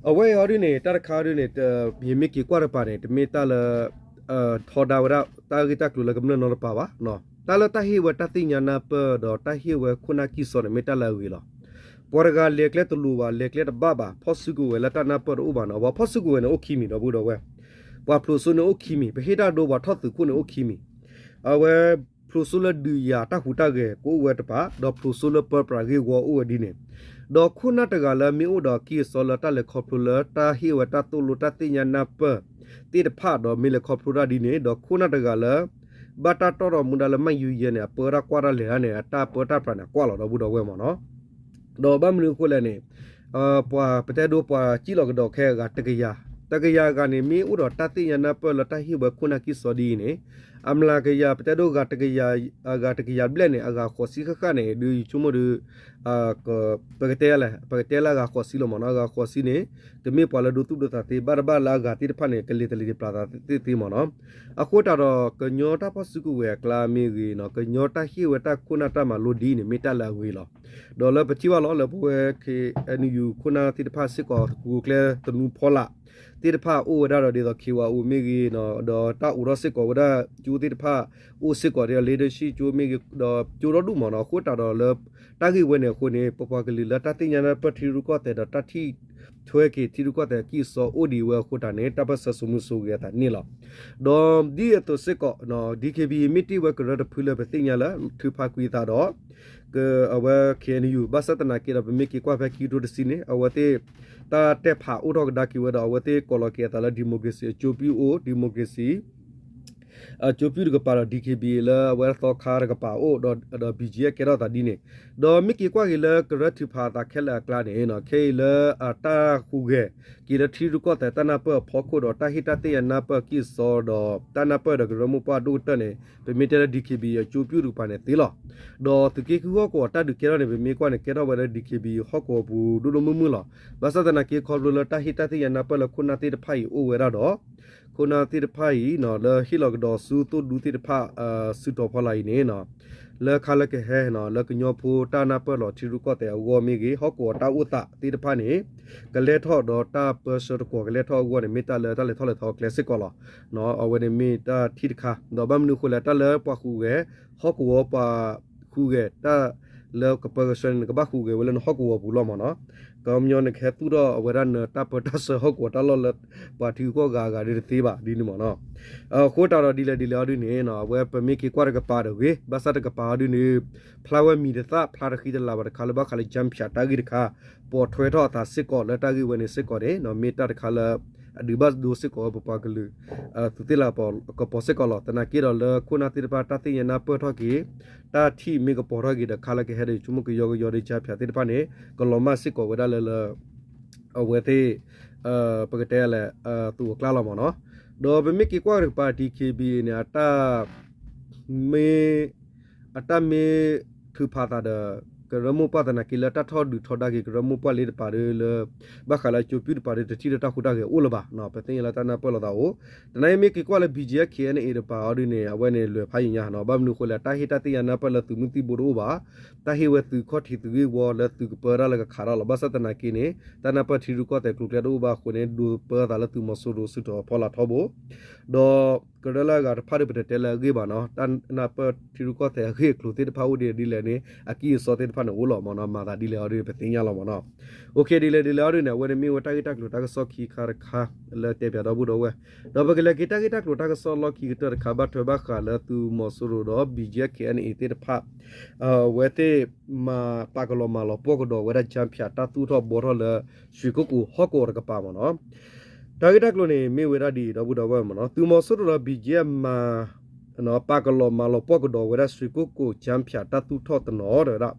အဝဲအံၤဒ်န့ၣ် တၢ်တခါဒ်န့ၣ် ယမ့ၢ်က့ၤကွၢ်တပၤန့ၣ် တမ့ၢ်တၢ်လၢ ထီဒါဝဲဒၣ်တၢ်ဂ့ၢ်တၢ်ကျိၤလၢကမျၢၢ်နီတပၤဘၣ်. တၢ်လၢတၢ်ဟ့ၣ်ဝဲတၢ်သ့ၣ်ညါနၢ်ပၢၢ်ဒီးတၢ်ဟ့ၣ်ဝဲခိၣ်နၢ်ကံၢ်စီန့ၣ် မ့ၢ်တၢ်လၢအဂ့ၤလီၤ. ပှၤတဂၤလဲၤကျဲတလိၤဘၣ် လဲၤကျဲတဘၣ်ဘၣ် ဖီၣ်စုကဝဲၤလၢတၢ်နၢ်ပၢၢ်တအိၣ်ဘၣ်နီၤ. ပှၤဖီၣ်စုကဝဲၤန့ၣ်အိၣ်ခံမံၤ ဒီပုၢ်ဒီဝဲၢ်, ပှၤဖျိးစိန့ၣ်အိၣ်ခံမံၤ, ပဟ့ၣ်တၢ်ဒိပှၤထီၣ်သုးခိၣ်န့ၣ်အိၣ်ခံမံၤ, အဝဲ ဖျိးစိလၢဒုးယၤတၢ်ဟူးတၢ်ဂဲၤကအိၣ်ဝဲတပၤ ဒီးဖျိးစိလၢပၢပြးဂ့ၢ်ဝီအိၣ်ဝဲဒ်န့ၣ် ဒီးခိၣ်နၢ်တဂၤလၢမ့ၢ်အိၣ်ဒီးအကံၢ်အစီလၢတၢ်လဲၤခီဖျိလၢတၢ်ဟ့ၣ်ဝဲတၢ်သိၣ်လိတၢ်သ့ၣ်ညါနၢ်ပၢၢ်သ့ၣ်တဖၣ် ဒီးမ့ၢ်လဲၤခီဖျိတၢ်ဒ်န့ၣ် ဒီးခိၣ်နၢ်တဂၤလၢ ဘၣ်တၢ်တီၣ်ထီၣ်မူဒါလၢမၢယုယဲန့ၣ် အပၢတၢ်ကွၢ်တၢ်လဲၤတၢ်န့ၣ် အတၢ်ပၢတၢ်ပြးန့ၣ် အကွၢ်လီၤဒီပုၢ်ဒီဝဲၢ်မ့ၢ်နီၤ. ဒီးဘၣ်မနုၤအဃိလဲၣ်န့ၣ် ပှၤပတဲဒိပှၤစံၣ်လီၤကဒီးခဲအဂၤတကယၤ, တကယၤအဂၤန့ၣ် မ့ၢ်အိၣ်ဒီးတၢ်သ့ၣ်ညါနၢ်ပၢၢ်လၢတၢ်ဟ့ၣ်ဝဲခိၣ်နၢ်ကံၢ်စီဒ်အံၤန့ၣ် အမျးကယၤ ပတဲဒိဂၤတကယၤ, အဂၤတကယၤဘျဲၣ်န့ၣ် အဂၤဃိးဆံဃၣ်ဃၣ်န့ၣ် ဒုးယဆိကမိၣ်ဒီး ပကတဲလဲၣ်, ပကတဲလၢအဂၤဃိးဆံလီၤမ့ၢ်နီၤ. အဂၤဃိးဆံန့ၣ် ကမ့ၢ်ပှၤလၢဒိသူၣ်ဒိသးသ့ ဘၣ်တဘၣ်လၢအဂၤသ့ၣ်တဖၣ်န့ၣ် ကလဲၤတလံၤတပျၢ်သးသ့သ့မ့ၢ်နီၤ. အဃိတးဒီး ကညီတၢ်ဖီၣ်စုကဝဲၤအကျါမ့ၢ်ဂ့ၤနီၤ, ကညီတၢ်ဟ့ၣ်ဝဲတၢ်ခိၣ်နၢ်တၢ်မၤလိဒ်အံၤန့ၣ် မ့ၢ်တၢ်လၢအဂ့ၤလီၤ. ဒီးလၢပထံၣ်ဘၣ်လီၤ လၢပဝဲ ခ့ၣ်အဲၣ်ယူၣ် ခိၣ်နၢ်သ့ၣ်တဖၣ်စ့ၢ်ကီး ကျိၤကျဲသနူဖီလာ် သ့ၣ်တဖၣ်အိၣ်ဝဲဒၣ်ဒီးဒ်သိး ခ့ဝါအိၣ်မ့ၢ်ဂ့ၤနီၤ, ဒီးတၢ်အိးထီၣ်စ့ၢ်ကီးဝဲဒၣ်ကၠိသ့ၣ်တဖၣ် အိၣ်စ့ၢ်ကီးဒီး leadership ကၠိမ့ၢ်ဂ့ၤ ဒီးကၠိဒီဒူၣ်မ့ၢ်နီၤ. အဃိတးဒီးလၢ တၢ်ဂ့ၢ်ဝဲန့ၣ်အဃိန့ၣ် ပပှၤကလုာ်လၢတၢ်သ့ၣ်ညါနၢ်ပၢၢ်ထံရူၢ်ကီၢ်သဲးဒီးတၢ်ထံၣ်ထွဲက့ၤထံရူၢ်ကီၢ်သဲးအကံၢ်အစီအိၣ်ဒံးဝဲအဃိတၢ်န့ၣ် တၢ်ပၢၢ်ဆၢစိာ်မူစိာ်ဂဲၤအသးန့ၣ်လီၤ. ဒီးဒ်အသိးစ့ၢ်ကီး DKBA မ့ၢ်တ့ၢ်ဝဲကရၢတဖုလၢပသ့ၣ်ညါလၢထုးဖးကွံာ်အသးဒီး အဝဲ ခ့ၣ်အဲၣ်ယူၣ် ဘၣ်ဆၣ်သနာ်က့ဒီး ပမ့ၢ်က့ၤကွၢ်ဖဲခံကထိတဆံန့ၣ် အဝဲသ့ၣ် တၢ်တဲဖးအိၣ်ထီၣ်ကဒါက့ၤဝဲဒီး အဝဲသ့ၣ်ကိးလီၤက့ၤအသးလၢ democracy အကၠိပံၣ်အိၣ် democracy အကၠိပံၣ်တကပၤဒီး DKBA လၢအဝဲသီခါတကပၤအိၣ်ဒီး BGF ကဲထီၣ်သးဒ်န့ၣ်, ဒီးမ့ၢ်က့ၤကွၢ်က့ၤလၢကရၢထုးဖးအသးခဲလၢာ်အကျါန့ၣ် ခဲအံၤလၢအတၢ်ဟူးဂဲၤက့ၤလၢထံရူၢ်ကီၢ်သဲးတၢ်နၢ်ပၢၢ်အဖီခိၣ်ဒီး တၢ်ဟ့ၣ်တၢ်သ့ၣ်ညါနၢ်ပၢၢ်ကံၢ်အစီဒီး တၢ်နၢ်ပၢၢ်ဒီးကရၢမိၢ်ပှၢ်အဒိၣ်ကတၢၢ်န့ၣ် ပမ့ၢ်တဲလၢ DKBA အကၠိပံၣ်အိၣ်တကပၤန့ၣ်သ့လီၤ. ဒီးသုးက့ဃုဟီၣ်ကဝီၤတၢ်ဒုးကဲထီၣ်န့ၣ် ပမ့ၢ်ကွၢ်န့ၣ် ကဲထီၣ်ဝဲလၢ DKBA ဟီၣ်ကဝီၤပူၤဒိၣ်ဒိၣ်မုၢ်မုၢ်လီၤ. ဘၣ်ဆၣ်သနာ်က့ ခီဖျိလၢတၢ်ဟ့ၣ်တၢ်သ့ၣ်ညါနၢ်ပၢၢ်လၢခိၣ်နၢ်သ့ၣ်တဖၣ်အံၤအိၣ်ဝဲဒၣ်ဒီး ခိၣ်နၢ်သ့ၣ်တဖၣ်အံၤ လၢဟ့ၣ်လီၤကဒီးဆူသိၣ်ဒူသ့ၣ်တဖၣ် စုတီၤဖီလာ်အံၤန့ၣ် လၢခါလၢကဟဲ လၢကညီဖိတၢ်နၢ်ပၢၢ်လီၤထံရူၢ်ကီၢ်သဲးအဂီၢ်မ့ၢ်ဂ့ၤ ဟီၣ်ကဝီၤတၢ်အိၣ်သးသ့ၣ်တဖၣ်န့ၣ် ကလဲၤထီၣ်ဒီးတၢ်ပၢဆှၢတကွီၤကလဲၤထီၣ်အဂီၢ်န့ၣ် မ့ၢ်တၢ်လၢတၢ်လဲၤထီၣ်လဲၤထီအကျဲစ့ၢ်ကီးလီၤ. အဝဲန့ၣ်မ့ၢ်တၢ်ထံၣ်တခါ ဒီးဘၣ်မနုၤအဃိလဲၣ် တၢ်လၢပှၤဟူးဂဲၤ ဟီၣ်ကဝီၤပှၤဟူးဂဲၤတၢ်လၢကပၢကဆှၢန့ၣ် နကဘၣ်ဟူးဂဲၤဝဲလၢနဟီၣ်ကဝီၤပူၤလီၤမ့ၢ်နီၤ. ကညီနကဟဲသူၣ်ထီၣ်အဝဲဒၣ်နတၢ်ပၢတၢ်ဆှၢဟီၣ်ကဝီၤတၢ်လီၢ်လၢ ပှၤထံဂုၤကီၢ်ဂၤအဂၤဒ်တသ့ဘၣ်ဒ်န့ၣ်မ့ၢ်နီၤ. အဃိတၢ်ဒီးဒ်လဲၣ်ဒ်လဲၣ်အီၤဒ်န့ၣ် အဝဲပမ့ၢ်က့ၤကွၢ်တကပၤဒီးဂ့ၤ ဘၣ်ဆၣ်တကပၤအီၤဒ်န့ၣ် ဖျါဝဲမံၤတသၣ်ဖျါတဃံတလၤဘၣ်တခါလၢဘၣ်ဃးလၢ ကၠၢဖၠးတၢ်ဂ့ၢ်တခါ ပိာ်ထွဲထီၣ်အသးစ့ၢ်ကီးလၢတၢ်ဂ့ၢ်ဝဲန့ၣ်စ့ၢ်ကီးန့ၣ် မ့ၢ်တၢ်တခါလၢ အဒုးဘၣ်ဒိစ့ၢ်ကီးဝဲပပှၤကလုာ် သုးသ့ၣ်လၤကပီၤစ့ၢ်ကီးလီၤ. သနာ်က့ဒီးလၢခိၣ်နၢ်သ့ၣ်တဖၣ်တၢ်သ့ၣ်ညါနၢ်ပၢၢ်ထီၣ်က့ၤ တၢ်ထံၣ်မ့ၢ်ကပီၤထီၣ်က့ၤဒီးခါလၢကဟဲဒီး ဆိကမိၣ်ကယီကယီဒီး ကၠၢဖၠးသ့ၣ်တဖၣ်န့ၣ် ကလီၤမၢ်စ့ၢ်ကီးဝဲဒၣ်လၢလၢ အဝဲသ့ၣ် ပကတဲလဲၣ် သူၣ်အကျါလီၤမ့ၢ်နီၤ. ဒီးပမ့ၢ်က့ၤကွၢ်တကပၤ DKBA န့ၣ် အတၢ်မ့ၢ် အတၢ်မ့ၢ်ထုးဖးသးဒီး ကရၢမိၢ်ပှၢ်သနာ်က့လၢတၢ်ထီၣ်ဒုးထီဒါက့ၤ ကရၢမိၢ်ပှၢ်လ့တပၤဒီးလၢ ဘၣ်ဃးလၢကၠိပံၣ်တပၤဒီး တထံၣ်လၢတၢ်ဟူးတၢ်ဂဲၤအိၣ်လၢၤဘၣ်. ပသ့ၣ်ညါလၢတၢ်နၢ်ပၢၢ်လိာ်သးအိၣ် သနာ်က့မ့ၢ်က့ၤကွၢ်လၢ BGF KNA တပၤအီၤဒ်န့ၣ် အဝဲန့ၣ်လွဲၢ်ဖးယံာ်ညါနီၤ. ဘၣ်မနုၤအဃိလဲၣ် တၢ်ဟ့ၣ်တၢ်သ့ၣ်ညါနၢ်ပၢၢ်လၢသုးမုၢ်သံၣ်ဘိတအိၣ်ဘၣ်. တၢ်ဟ့ၣ်ဝဲသုးခီၣ်ထံးသုးဂ့ၢ်ဝီလၢသုးကပၢတၢ်လၢကခးတၢ်လီၤ. ဘၣ်ဆၣ်သနာ်က့န့ၣ် တၢ်နၢ်ပၢၢ်ထံရူၢ်ကီၢ်သဲးကျိၤကျဲတအိၣ်ဘၣ်အဃိန့ၣ် ဒိးပၢသးလၢသုးမီၤစိရိၤစုတီၤဖီလာ်ထီဘိ ဒီးကရၢလၢအဂၤတဖၣ်ဒီး ပတတဲလၢအဂ့ၢ်ဘၣ်နီၤ. တၢ်နၢ်ပၢၢ်ထံရူၢ်ကီၢ်သဲးအဂ့ၢ်အကျိၤသ့ၣ်တဖၣ်အိၣ်ဒ်လဲၣ်ဒ်လဲၣ်န့ၣ် အကံၢ်အစီသ့ၣ်တဖၣ်န့ၣ်အိၣ်လီၤမ့ၢ်နီၤ. မၤသးဒ်လဲၣ်အီၤဒ်န့ၣ် ပသ့ၣ်ညါလီၤမ့ၢ်နီၤ. ဒ်လဲၣ်ဒ်လဲၣ်အီၤဒ်န့ၣ် အဝဲန့ၣ်မ့ၢ်ဝဲတၢ်ဂ့ၢ်တၢ်ကျိၤတၢ်ကစီၣ်ခံခါတခါ လၢတဲပၠးဒီပုၢ်ဒီဝဲၢ် ဒီးပကလဲၤက့ၤတၢ်ဂ့ၢ်တၢ်ကျိၤတၢ်ကစီၣ်လီၢ်ခံကတၢၢ်တခါ ဘၣ်ထွဲဘၣ်ဃးလၢသုးမီၤစိရိၤဒီး BGF KNA သ့ၣ်တဖၣ် အဝဲသ့ၣ်မၤပာ်ကလီၤမၤလီၤပှီၢ်ကဒီးဝဲဒၣ် ကၠၢဖၠးတၢ်သူၣ်ထီၣ်ဘှီထီၣ်လၢ ရွှေကုက္ကို ဟီၣ်ကဝီၤတကပၤမ့ၢ်နီၤ. တၢ်ဂ့ၢ်တၢ်ကျိၤန့ၣ် မ့ၢ်ဝဲဒၣ်ဒ်အံၤ ဒီပုၢ်ဒီဝဲၢ်မ့ၢ်နီၤ. သုးမီၤစိရိၤဒီး BGF မၤ ပာ်ကလီၤမၤလီၤပှီၢ်ကဒီးဝဲဒၣ် ရွှေကုက္ကို ကၠၢဖၠးတၢ်သူၣ်ထီၣ်တနီၤ တဲဝဲဒၣ်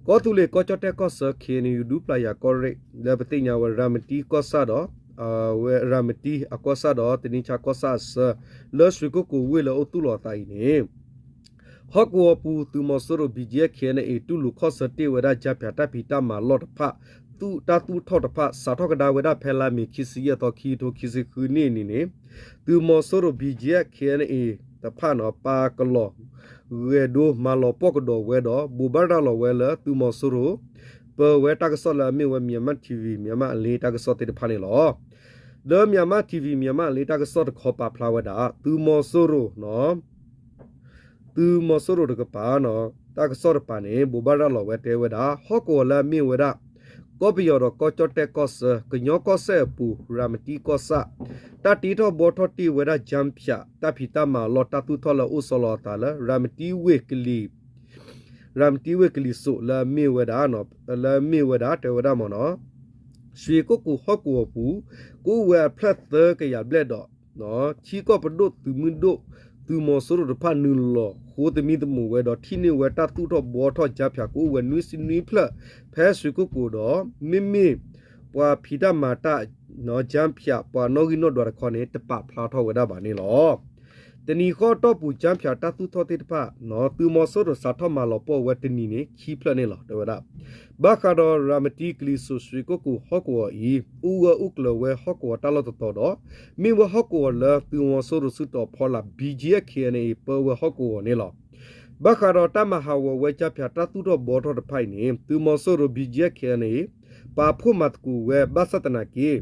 ကီၢ်သူလ့ၤကီၢ်ကၠီၣ်တဲၣ်ကီၢ်ဆၢ KNU ဒူပျၢ်ယၤကီၢ်ရ့ၣ် လၢပသ့ၣ်ညါဝဲ ရၤမတံကီၢ်ဆၣ်ဒီး ဝဲရၤမတံအကီၢ်ဆၣ်ဒီး တနံဆါကီၢ်ဆၣ်အဆၢ လၢရွှေကုက္ကိုဝ့ၢ်လၢအိၣ်သူၣ်လီၤအသးအံၤန့ၣ် ဟီၣ်ကဝီၤပူၤသုးမီၤစိရိၤ BGF KNA တူၢ်လိာ်ခီၣ်ဆၢတ့ၢ်ဝဲဒၣ် ကၠၢဖၠးတၢ်ဖံးတၢ်မၤလီၢ်တဖၣ် တၢ်သူၣ်ထီၣ်တဖၣ် စးထီၣ်ကဒါဝဲဒၣ်ဖဲလါမ့ၤ ခံဆံယဲၢ်သီ ခံကထိခံဆံဃုနံၣ်အနံၤန့ၣ် သုးမီၤစိရိၤ BGF KNA တဖၣ်န့ၣ် ပာ်ကလီၤ ဂဲၤဒိမၤလီၤပှီၢ်ကဒီးဝဲဒီး ဘိးဘၣ်ရၤလီၤဝဲလၢသုးမီၤစိရိၤ ပၢဝဲတၢ်ကစီၣ်လၢအမ့ၢ်ဝဲ Myanmar TV Myanmar အလ့တၢ်ကစီၣ်သ့ၣ်တဖၣ်န့ၣ်လီၤ. လၢ Myanmar TV Myanmar အလ့တၢ်ကစီၣ်တခီပာ်ဖျါဝဲဒၣ် သုးမီၤစိရိၤ သုးမီၤစိရိၤတကပၤန့ၣ် တၢ်ကစီၣ်တပၤန့ၣ် ဘိးဘၣ်ရၤလီၤဝဲတဲဝဲဒၣ် ဟီၣ်ကဝီၤလၢအမ့ၢ်ဝဲဒၣ် ကီၢ်ပယီၤဒီးကီၢ်ကၠီၣ်တဲၣ်ကီၢ်ဆၢ ကညီကီၢ်စဲၣ်အပူၤ ရၤမတံကီၢ်ဆၣ် တၢ်တ့ထီၣ်ဘှီထီၣ်တ့ၢ်ဝဲဒၣ် ကၠၢဖၠး တၢ်ဖံးတၢ်မၤလီၢ်တၢ်သူၣ်ထီၣ်လၢအအိၣ်ဆီလီၤအသးလၢ ရၤမတံဝ့ၢ်ကလံၤ ရၤမတံဝ့ၢ်ကလံၤစိးလၢအမ့ၢ်ဝဲဒၣ် လၢအမ့ၢ်ဝဲဒၣ် တဲဝဲဒၣ်မ့ၢ်နီၤ ရွှေကုက္ကိုဟီၣ်ကဝီၤပူၤ ကအိၣ်ဝဲအဖျၢၣ်သၢကယၤဘျဲၣ်ဒီး ထံကီၢ်ပဒိၣ်သုးမုၢ်ဒိၣ် သုးမီၤစိရိၤတဖၣ်နုာ်လီၤဃိသမံသမိးဝဲဒီး ထံၣ်န့ၢ်ဝဲတၢ်သူၣ်ထီၣ်ဘှီထီၣ်ကၠါဖၠးကအိၣ်ဝဲနွံဆံနွံဖျၢၣ် ဖဲရွှေကုက္ကိုဒီး မ့မ့ၢ်ပှၤဖံးတၢ်မၤတၢ် ကၠါဖၠး ပှၤနီၣ်ဂံၢ်နီၣ်ဒွးတခီန့ၣ် တပာ်ဖျါထီၣ်ဝဲဒၣ်ဘၣ်န့ၣ်လီၤ. တနံၤဃီတီၢ်ပူၤ ကၠါဖၠးတၢ်သူၣ်ထီၣ်သ့ၣ်တဖၣ် သုးမီၤစိရိၤစးထီၣ်မၤလီၤပှီၢ်ဝဲတနံၤန့ၣ် ခံဖျၢၣ်န့ၣ်လီၤ တဲဝဲဒၣ်. ဘၣ်ဃးဒီးရၤမတံကလံၤစိး ရွှေကုက္ကိုဟီၣ်ကဝီၤအံၤ အိၣ်ဂၢၢ်အိၣ်ကျၢၤဝဲဟီၣ်ကဝီၤတၢ်လီၢ်တတီၤဒီး မ့ၢ်ဝဲဟီၣ်ကဝီၤလၢသုးမီၤစိရိၤစုတီၤဖီလာ် BGF KNA ပၢဝဲဟီၣ်ကဝီၤန့ၣ်လီၤ. ဘၣ်ဃးဒီးတၢ်မၤဟးဂီၤဝဲကၠါဖၠးတၢ်သူၣ်ထီၣ်ဘှီထီၣ်တဖၣ်အံၤန့ၣ် သုးမီၤစိရိၤ BGF KNA ပာ်ဖှိၣ်မၤသကိးဝဲဘၣ်ဆၣ်သနာ်က့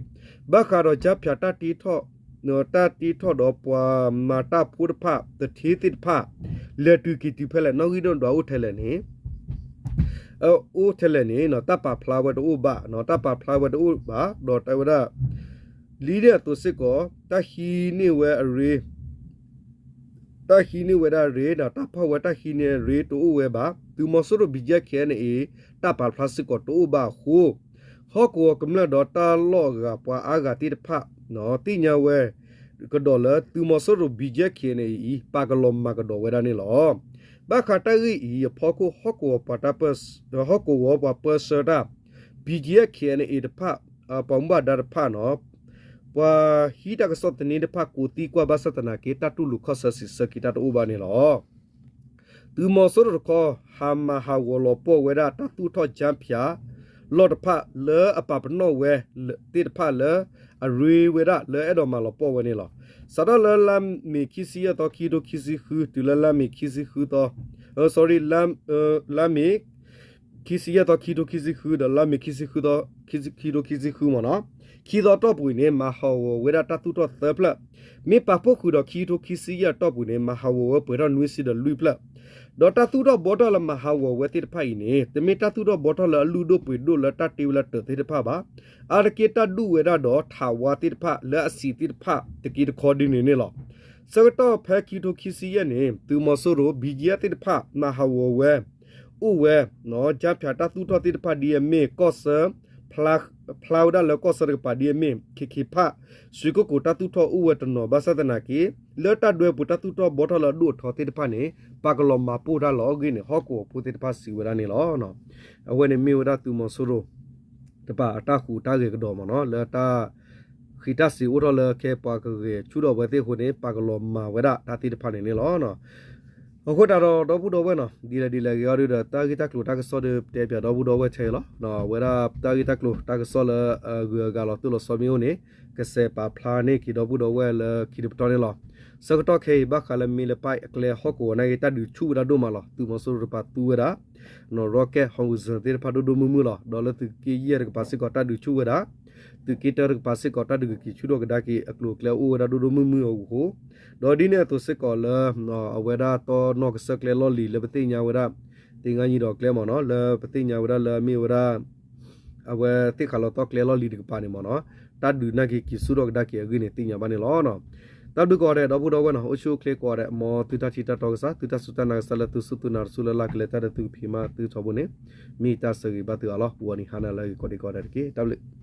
ဘၣ်ဃးဒီးကၠါဖၠးတၢ်တ့ထီၣ် တၢ်တ့ထီၣ်ဒီးပှၤမၤတၢ်ဖိတဖၣ် သူဌေးသ့ၣ်တဖၣ် လဲၤတုၤက့ၤတုၤဖဲလဲၣ် နီၣ်ဂံၢ်နီၣ်ဒွးအိၣ်ထဲလဲၣ်န့ၣ် အိၣ်ထဲလဲၣ်န့ၣ် တၢ်ပာ်ဖျါဝဲတအိၣ်ဘၣ် တၢ်ပာ်ဖျါဝဲတအိၣ်ဘၣ် ဒီးတဲဝဲဒၣ် လံန့ၣ်အသိးစ့ၢ်ကီး တၢ်ဟံးန့ၢ်ဝဲအရ့ တၢ်ဟံးန့ၢ်ဝဲဒၣ်ရ့ဒီး တၢ်ဖီၣ်ဝဲတၢ်ဟံးန့ၢ်အရ့တအိၣ်ဝဲဘၣ်. သုးမီၤစိရိၤ BGF KNA တၢ်ပာ်ဖျါစ့ၢ်ကီးတအိၣ်ဘၣ်အဃိ ဟီၣ်ကဝီၤကမျၢၢ်ဒီးတၢ်လီၢ်အဂၤပှၤအါဂၤသ့ၣ်တဖၣ် သ့ၣ်ညါဝဲကဒီးလၢ သုးမီၤစိရိၤ BGF KNA အံၤ ပာ်ကလီၤမၤကဒီးဝဲဒၣ်န့ၣ်လီၤ. ဘၣ်ဃးတၢ်ဂ့ၢ်အံၤအဖီခိၣ် ဟီၣ်ကဝီၤပှၤတၢ်ပၢ ဟီၣ်ကဝီၤပှၤပၢဆှၢတၢ် BGF KNA တဖၣ် ပှၤမူဘၣ်ဒါတဖၣ်န့ၣ် ပှၤဟံးတၢ်ကစီၣ်သန့တဖၣ် ကိးသံကွၢ်ဘၣ်ဆၣ်သနာ်က့ တၢ်တူၢ်လိာ်ခီၣ်ဆၢစံးဆၢက့ၤတၢ်တအိၣ်ဘၣ်န့ၣ်လီၤ. သုးမီၤစိရိၤတခီ ဟးမၤဟးဂီၤလီၤပှီၢ်ဝဲဒၣ်တၢ်သူၣ်ထီၣ်ကၠါဖၠး လီၢ်တဖၣ် လၢအပာ်ပနီၣ်ဝဲသ့ၣ်တဖၣ်လၢ အရ့ဝဲဒၣ်လၢအဲၣ်ဒိးမၤလီၤပှီၢ်ဝဲန့ၣ်လီၤ. စးထီၣ်လၢလါမ့ၤခံဆံယဲၢ်သီ ခံကထိခံဆံဃု တုၤလၢလါမ့ၤခံဆံဃုသီ sorry လါမ့ၤ ခံဆံယဲၢ်သီ ခံကထိခံဆံဃု ဒီးလါမ့ၤခံဆံဃုသီ ခံကထိခံဆံဃုမ့ၢ်နီၤ, ခံသီတီၢ်ပူၤအံၤန့ၣ် မၤဟးဂီၤဝဲဒၣ်တၢ်သူၣ်ထီၣ်သၢဖျၢၣ်, မ့ၢ်ပာ်ဖှိၣ်ဃုာ်ဒီးခံကထိခံဆံယဲၢ်အတီၢ်ပူၤန့ၣ် မၤဟးဂီၤဝဲပှဲၤထီၣ်နွံဆံဒီးလွံၢ်ဖျၢၣ်, ဒီးတၢ်သူၣ်ထီၣ်ဘှီထီၣ်လၢမၤဟးဂီၤဝဲသ့ၣ်တဖၣ်အံၤန့ၣ် တမ့ၢ်တၢ်သူၣ်ထီၣ်ဘှီထီၣ်လၢအလုၢ်ဒိၣ်ပှ့ၤဒိၣ်လၢတၢ်တ့ဝဲလၢတၢးသ့ၣ်တဖၣ်ဘၣ်. အါတက့ၢ်တၢ်ဒူၣ်ဝဲဒၣ်ဒီးထးဝါသ့ၣ်တဖၣ်လၢအဆံးသ့ၣ်တဖၣ်တက့ၢ်တခီဒ်န့ၣ်န့ၣ်လီၤ. ဆၢကတီၢ်ဖဲခံကထိခံဆံယဲၢ်န့ၣ် သုးမီၤစိရိၤ ဘံၣ်ကယဲၢ်သ့ၣ်တဖၣ် မၤဟးဂီၤဝဲ အိၣ်ဝဲ ကၠါဖၠးတၢ်သူၣ်ထီၣ်သ့ၣ်တဖၣ်ဒ်အမ့ၢ်ကီၢ်ဆၢ ဖျါဝဲဒၣ်လၢကီၢ်ဆၢတကပၤဒ်အမ့ၢ် ခ့ခ့ဖး ရွှေကုက္ကိုတၢ်သူၣ်ထီၣ်အိၣ်ဝဲတနီၤဘၣ်ဆၣ်သနာ်က့ လၢတၢ်ဒွဲပူၤတၢ်သူၣ်ထီၣ်ဘှီထီၣ်လၢအဒိၣ်အထီသ့ၣ်တဖၣ်န့ၣ် ပာ်ကလီၤမၤပိၢ်တၢ်လီၤအဂ့ၢ်န့ၣ် ဟီၣ်ကဝီၤဖိသ့ၣ်တဖၣ်စံးဝဲဒၣ်န့ၣ်လီၤ. အဝဲန့ၣ်မ့ၢ်ဝဲဒၣ်သုးမီၤစိရိၤ တပာ်အတၢ်ဟူးတၢ်ဂဲၤကဒီးမ့ၢ်နီၤ လၢတၢ် ဃံးတၢ်စံးအိၣ်ထီၣ်လၢခဲပှၤကဂဲၤဆူၣ်ထီၣ်ဝဲသ့ၣ်အဃိန့ၣ် ပာ်ကလီၤမၤဝဲဒၣ်တၢ်သ့ၣ်တဖၣ်န့ၣ်န့ၣ်လီၤ. အဃိသတးဒီးဒီပုၢ်ဒီဝဲၢ်နီၤ ဒ်လဲၣ်ဒ်လဲၣ်ဂ့ၤအီၤဒုဒီး တၢ်ဂ့ၢ်တၢ်ကျိၤတၢ်ကစီၣ်ဒီး ပတဲပၠးဒီပုၢ်ဒီဝဲၢ်ထဲအံၤလီၤ. အဝဲဒၣ်တၢ်ဂ့ၢ်တၢ်ကျိၤတၢ်ကစီၣ်လၢအဂုၤအဂၤလီၤတိၢ်လီၤဆီမ့ၢ်အိၣ်န့ၣ် ကစဲးပာ်ဖျါန့ၢ်က့ၤဒီပုၢ်ဒီဝဲၢ်လၢခံတပတီၢ်န့ၣ်လီၤ. ဆၢကတီၢ်ခဲအံၤ ဘၣ်ဃးလၢမ့ၢ်လၢပၢ်အကျဲဟီၣ်ကဝီၤနာ်က့ တၢ်ဒုးဆူၣ်ဝဲဒၣ်ဒိၣ်မးလီၤ. သုးမီၤစိရိၤတပၤသူဝဲဒၣ် rocket howitzers သ့ၣ်တဖၣ်ဒိၣ်ဒိၣ်မုၢ်မုၢ်လီၤ. ဒီးလၢသုးက့ယဲၢ်တကပၤစ့ၢ်ကီးတၢ်ဒုးဆူၣ်ဝဲဒၣ် သုးက့တၢတကပၤစ့ၢ်ကီး တၢ်ဒုးကက့ၤဆူၣ်ထီၣ်ကဒါက့ၤအကျိၤအကျဲအိၣ်ဝဲဒၣ်ဒိၣ်ဒိၣ်မုၢ်မုၢ်အဃိ, ဒီးဒ်န့ၣ်အသိးစ့ၢ်ကီးလၢ အဝဲဒၣ်တီနီၣ်ကစၢၢ်ကျဲလီၢ်လံၤလၢပသ့ၣ်ညါဝဲဒၣ် သ့ၣ်ငါယံၤဒီးကျဲမ့ၢ်နီၤ လၢပသ့ၣ်ညါဝဲဒၣ်လၢအမ့ၢ်ဝဲဒၣ် အဝဲသ့ၣ်ခးလီၤတီၢ်ကျဲလီၢ်လံၤတကပၤန့ၣ်မ့ၢ်နီၤ တၢ်ဒုးနာ်က့က့ၤဆူၣ်ထီၣ်ကဒါက့ၤအဂ့ၢ်န့ၣ် သ့ၣ်ညါဘၣ်န့ၣ်လီၤ. တၢ်ဘျုးကိးဂၤဒဲး ဒီပုၢ်ဒီဝဲၢ်နီၤ အိၣ်ဆူၣ်အိၣ်ချ့ကိးဂၤဒဲး မ်သုတၢ်ထံၣ်တၢ်တီကစၢ် သုတၢ်စူၢ်တၢ်နာ်ကစၢ်လၢသုစူၢ်သုနာ်တစူၢ်လၢ်လၢ်ကလဲၤတၢ်ဒီးသုကဖံးမၤသုထီဘိန့ၣ် မ့ၢ်တၢ်ဆၢဂ့ၤဘၣ်သုအါလီၤ. ဂီၤနံၤဟါနၤလၢအဂ့ၤကိးဒံကိးဂၤဒဲးတက့ၢ်. တၢ်ဘျုး